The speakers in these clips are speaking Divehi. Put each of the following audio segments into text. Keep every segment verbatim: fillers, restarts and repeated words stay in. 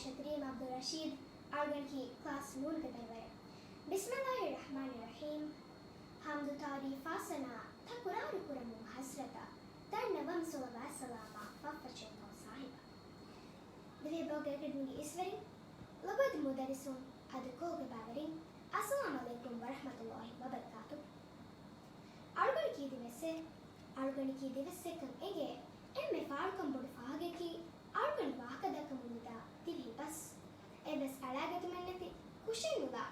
ޝަތްރީމް ޢަބްދުއްރަޝީދު، އަޅުގަނޑަކީ ކްލާސް ނޫންގެ ދަރިވަރެއް. ބިސްމިއްލާހިއްރަޙްމާނިއްރަޙީމް. ޙަމްދު ތާރީފާ ސަނާ ތަކުރާރު ކުރަމުން ޙަޟްރަތަށް ދަންނަވަން ޞަލަވާތް ސަލާމާ ފަށްފަށުންތޯ ސާހިބާ. ދިވެހިބަހުގެ އެކަޑަމީގެ އިސްވެރިން، ލޮބުވެތި މުދައްރިސުން، އަދި ކޯލްގެ ބައިވެރިން، އައްސަލާމް ޢަލައިކުމް ވަރަޙްމަތުﷲި ވަބަރަކާތުހު. އަޅުގަނޑަކީ ދިވެއްސެއް، އަޅުގަނޑަކީ ދިވެއްސެއްކަން އެނގޭ އެންމެ ފާޅުކަން ބޮޑު ފާހަގައަކީ އަޅުގަނޑު ވާހަކަދައްކަމުން ނިދާ ދިވެހި ބަސް. އެއްވެސް އަޅާގަތުމެއްނެތި ކުށެއްނުލާ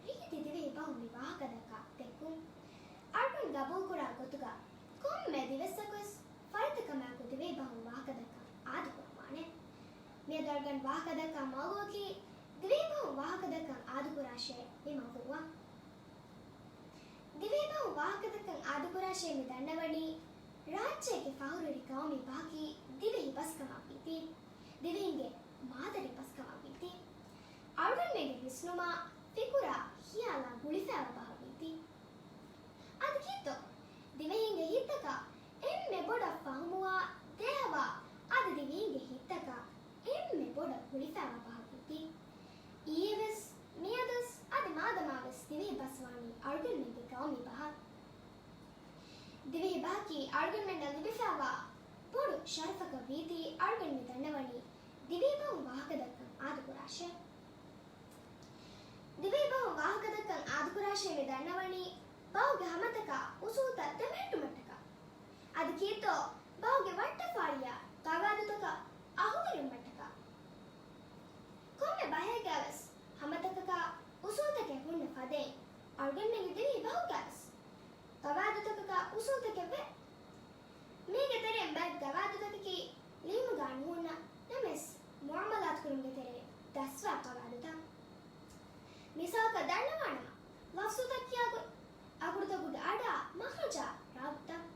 ރީތި ދިވެހި ބަހުން މި ވާހަކަދައްކާ ދެއްކުން. އަޅުގަނޑު ގަބޫލުކުރާ ގޮތުގަ ކޮންމެ ދިވެއްސަކުވެސް ފަރިތަކަމާއެކު ދިވެހި ބަހުން ވާހަކަދައްކަން އާދަކުރައްވާނެ. މިއަދު އަޅުގަނޑު ވާހަކަދައްކާ މައުޟޫޢަކީ ދިވެހި ބަހުން ވާހަކަދައްކަން އާދަކުރާށޭ މި މައުޟޫޢަށް. ދިވެހިބަހުން ވާހަކަދައްކަން އާދަކުރާށޭ މި ދަންނަވަނީ، ރާއްޖޭގެ ފަހުރުވެރި ޤައުމީ ބަހަކީ ދިވެހި ބަސްކަމަށްވީތީ، ދިވެހިންގެ މާދަރީ ބަސްކަމަށްވީތީ، އަޅުގަނޑުމެންގެ ވިސްނުމާ، ފިކުރާ، ޚިޔާލާ ގުޅިފައިވާ ބަހަށްވީތީ. އަދި ކީއްތޯ؟ ދިވެހިންގެ ހިތްތަކަށް އެންމެ ބޮޑަށް ފަހުމުވާ، ދޭހަވާ، އަދި ދިވެހިންގެ ހިތްތަކަށް އެންމެ ބޮޑަށް ގުޅިފައިވާ ބަހަކީތީ. އިއްޔެވެސް، މިއަދުވެސް، އަދި މާދަމާވެސް ދިވެހި ބަސްވާނީ އަޅުގަނޑުމެންގެ ޤައުމީ ބަހަށް. ދިވެހި ބަހަކީ އަޅުގަނޑުމެންނަށް ލިބިފައިވާ ބޮޑު ޝަރަފަކަށް ވީތީ، އަޅުގަނޑު މި ދަންނަވަނީ ދިވެހި ބަހުން ވާހަކަދައްކަން އާދަކުރާށޭ. ދިވެހި ބަހުން ވާހަކަދައްކަން އާދަކުރާށޭ މި ދަންނަވަނީ، ބަހުގެ ހަމަތަކާ އުސޫލުތައް ދެމެހެއްޓުމަށްޓަކާ. އަދި ކީއްތޯ، ބަހުގެ ވައްޓަފާޅިއާ ގަވާއިދުތަކަށް އަހުލުވުމަށްޓަކާ. ކޮންމެ ބަހެއްގަވެސް ހަމަތަކަކާ އުސޫލުތަކެއް ހުންނަ ފަދައިން، އަޅުގަނޑުމެންގެ ދިވެހި ބަހުގަވެސް ގަވާއިދުތަކަކާ އުސޫލުތަކެއްވޭ. މީގެ ތެރެއިން ބައެއް ގަވާއިދުތަކަކީ ލިޔުމުގަ ނުހުންނަ ނަމަވެސް، މުއާމަލާތުކުރުމުގެ ތެރެއިން ދަސްވާ ގަވާއިދުތައް. މިސާލަކަށް ދަންނަވާނަމަ، ލަފްޒުތައް ކިޔާގޮތް، އަގުރުތަކުގެ އަޑާ މަޚްރަޖާ ރާވުތައް.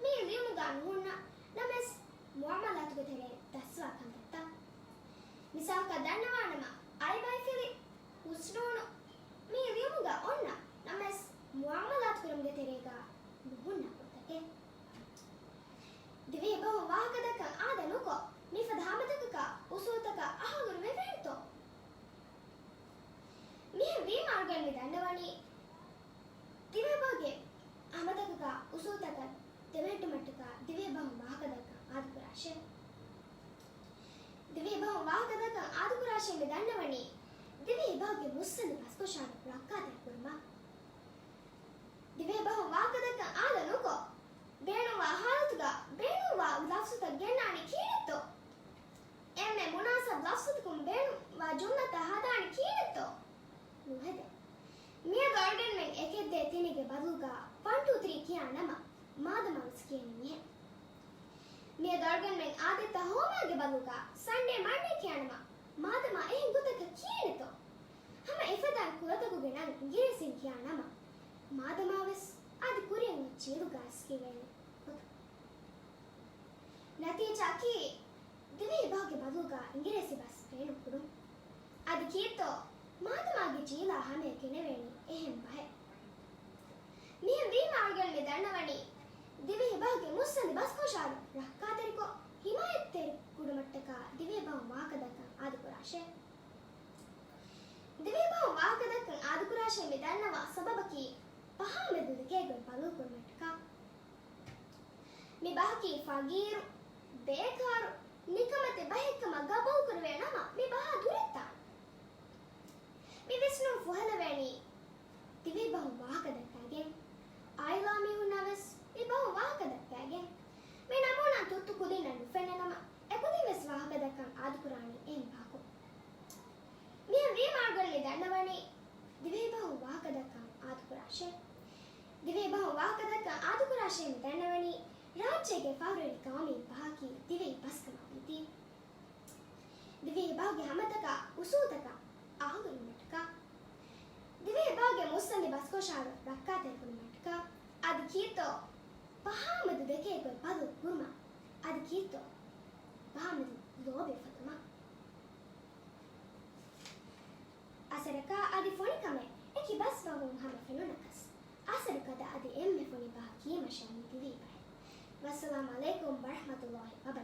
މީ ލިޔުމުގަ ނުހުންނަ ނަމަވެސް، މުއާމަލާތުގެ ތެރެއިން ދަސްވާ ކަންތައްތައް. މިސާލަކަށް ދަންނަވާނަމަ، އައިބައިފިލި، ހުސްނޫނު، މީ ލިޔުމުގަ އޮންނަ ނަމަވެސް، މުއާމަލާތުކުރުމުގެ ތެރޭގަ ނުހުންނަ ގޮތަކެއް. ދިވެހިބަހުން ވާހަކަދައްކަން އާދަ ނުކޮށް، މިފަދަ ހަމަތަކަކާ އުސޫލުތަކަށް އަހުލުވެވޭނެތޯ؟ މިހެން ވީމަ އަޅުގަނޑު މި ދަންނަވަނީ، ދިވެހިބަހުގެ ހަމަތަކަކާ އުސޫލުތަކަށް ދެމެހެއްޓުމަށްޓަކާ ދިވެހިބަހުން ވާހަކަދައްކަން އާދަކުރާށޭ. ދިވެހިބަހުން ވާހަކަދައްކަން އާދަކުރާށޭ މި ދަންނަވަނީ، ދިވެހިބަހުގެ މުއްސަނދި ބަސްކޮށާރު ރައްކާތެރިކުރުމަށް. ދިވެހިބަހުން ވާހަކަދައްކަން އާދަ ނުކޮށް، ބޭނުންވާ ހާލަތުގަ ބޭނުންވާ ލަފްޒުތައް ގެންނާނީ ކިހިނެއްތޯ؟ އެންމެ މުނާސަބު ލަފްޒުތަކުން ބޭނުންވާ ޖުމްލަތައް ހަދާނީ ކިހިނެއްތޯ؟ ނުހެދޭ. މިއަދު އަޅުގަނޑުމެން އެކެއް ދޭއް ތިނެއްގެ ބަދަލުގަ ވަން ޓޫ ތްރީ ކިޔާ ނަމަ، މާދަމާވެސް ކިޔަނީ މިހެން. މިއަދު އަޅުގަނޑުމެން އާދެއްތަ ހޯމާގެ ބަދަލުގަ ސަންޑޭ މަންޑޭ ކިޔާނަމަ، މާދަމާ އެހެން ގޮތަކަށް ކިޔޭނެތޯ؟ ހަމަ އެފަދައިން ކުލަތަކުގެ ނަން އިނގިރޭސިން ކިޔާ ނަމަ، މާދަމާވެސް އަދި ކުރިއަށް އޮތް ޖީލުގަ އައިސް ކިޔެވޭނެ ގޮތަކަށް. ނަތީޖާއަކީ، ދިވެހި ބަހުގެ ބަދަލުގަ އިނގިރޭސި ބަސް ބޭނުންކުރުން. އަދި ކީއްތޯ، މާދަމާގެ ޖީލާ ހަމަޔަށް ގެނެވޭނީ އެހެން ބަހެއް. މިހެން ވީމަ އަޅުގަނޑު މި ދަންނަވަނީ، ދިވެހި ބަހުގެ މުއްސަނދި ބަސްކޮށާރު ރައްކާތެރިކޮށް، ހިމާޔަތްތެރި ކުރުމަށްޓަކާ ދިވެހި ބަހުން ވާހަކަދައްކަން އާދަކުރާށޭ. ދިވެހި ބަހުން ވާހަކަދައްކަން އާދަކުރާށޭ މި ދަންނަވާ ސަބަބަކީ، ފަހާ މެދު ދެކޭގޮތް ބަދަލުކުރުމަށްޓަކާ. މި ބަހަކީ ފަގީރު، ބޭކާރު، ނިކަމެތި ބަހެއްކަމަށް ގަބޫލުކުރެވޭ ނަމަ، މި ބަހާ ދުރަށްތާނެ. މި ވިސްނުން ފުހެލެވޭނީ ދިވެހި ބަހުން ވާހަކަދައްކައިގެން. އާއިލާ މީހުންނާވެސް މި ބަހުން ވާހަކަދައްކައިގެން. މި ނަމޫނާ ތުއްތު ކުދިންނަށް ނުފެންނަ ނަމަ، އެކުދިންވެސް ވާހަކަދައްކަން އާދަކުރާނީ އެހެން ބަހަކު. މިހެން ވީމަ އަޅުގަނޑު މި ދަންނަވަނީ، ދިވެހި ބަހުން ވާހަކަދައްކަން އާދަކުރާށޭ. ދިވެހި ބަހުން ވާހަކަދައްކަން އާދަކުރާށޭ މި ދަންނަވަނީ، ރާއްޖޭގެ ފަހުރުވެރި ޤައުމީ ބަހަކީ ދިވެހި ބަސްކަމަށްވީތީ. ދިވެހި ބަހުގެ ހަމަތަކާ އުސޫލުތަކަށް އަހުލުވުމަށްޓަކާ. ދިވެހި ބަހުގެ މުއްސަނދި ބަސްކޮށާރު ރައްކާތެރިކުރުމަށްޓަކާ. އަދި ކީއްތޯ، ފަހާ މެދު ދެކޭ ގޮތް ބަދަލު ކުރުމަށް. އަދި ކީއްތޯ، ފަހާ މެދު ލޯބި އުފައްދުމަށް. އަސަރަކާ އަދި ފޮނިކަމެއް އެކި ބަސް ބަހުން ހަމަ ފެނުނަކަސް، އަސަރު ކަދަ އަދި އެންމެ ފޮނި ބަހަކީ މަށާނީ ދިވެހި ބަހެއް. ވައްސަލާމް ޢަލައިކުމް ވަރަޙްމަތުﷲި ވަބަރަކާތުހު.